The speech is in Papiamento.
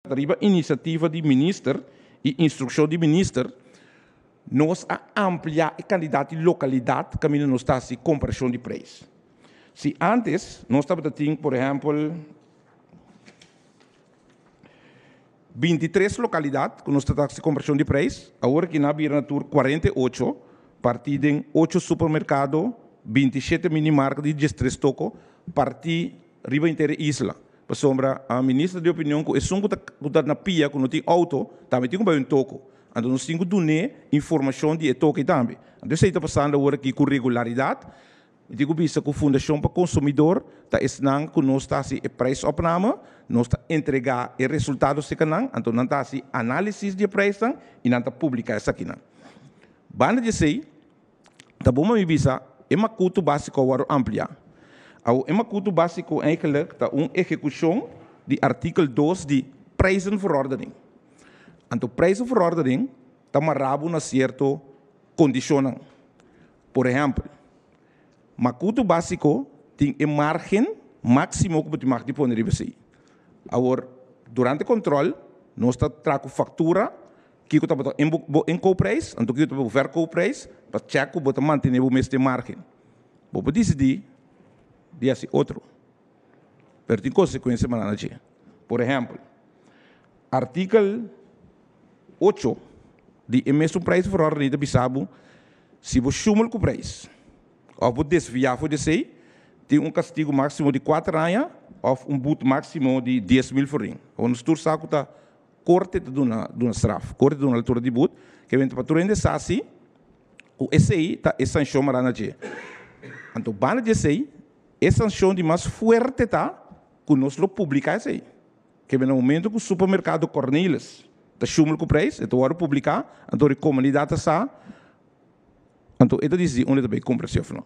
Riba inisiativa di minister i instrukshon di minister, nos a amplia e kantidat di lokalidat kaminda nos ta hasi komparashon di preis. Si ántes nos tabata tin, por ehèmpel, 23 lokalidat ku nos ta hasi komparashon di preis, awor aki nan a bira na tur 48, partí den ocho supermerkado, 27 minimarket i 13 toko, partí riba henter e isla. Pasobra a minister di opinion ku esun ku ta ku ta na pia ku no tin outo tambe tin ku bai un toko. Anto nos tin ku dun'é informashon di e toke tambe. Anto esei ta pasando awor aki ku regularidat. Mi tin ku bisa ku Fundashon pa Konsumidor ta esnan ku nos ta hasi e prijsopname, nos ta entregá e resultado serka nan, anto nan ta hasi análisis di e prijsnan i nan ta publiká esakinan. Banda di esei, Ta bon pa mi bisa, e makutu básiko a wòrdu ampliá. Awor, e makutu básiko eigenlijk ta un ehekushon di artikel 2 di Prijzenverordening. Anto Prijzenverordening ta mará bo na sierto kondishonnan. Por ehèmpel, makutu básiko tin e márgen máksimo ku bo tin mag di pone riba esei. Awor, durante kòntròl nos ta traha ku faktura. Kiko tabata bo inkoopprijs, anto kiko tabata bo verkoopprijs, pa chèk ku bo ta mantené bo mes den márgen. Bo por disidí di hasi otro, pero tin konsekuensia manera dje. Por ehèmpel, artikel 8 di e mesun prijsverordening ta bisa bo, si bo shumel ku prijs òf bo desviá for di esei, tin un kastigu máksimo di 4 aña òf un but máksimo di 10.000 florin. Awor nos tur sa ku ta Korte ta duna duna straf. Korte ta duna altura di but. Ke benta pa tur hende sa si ku esei ta e sanshon mará na dje. Anto banda di esei, e sanshon di mas fuerte ta ku nos lo publiká esei. Ke benta momento ku supermerkado Cornelis ta shumel ku preis, e ta wòrdu publiká, anto di komunidat ta sa, anto e ta disidí unda e ta bai kumpra si òf no.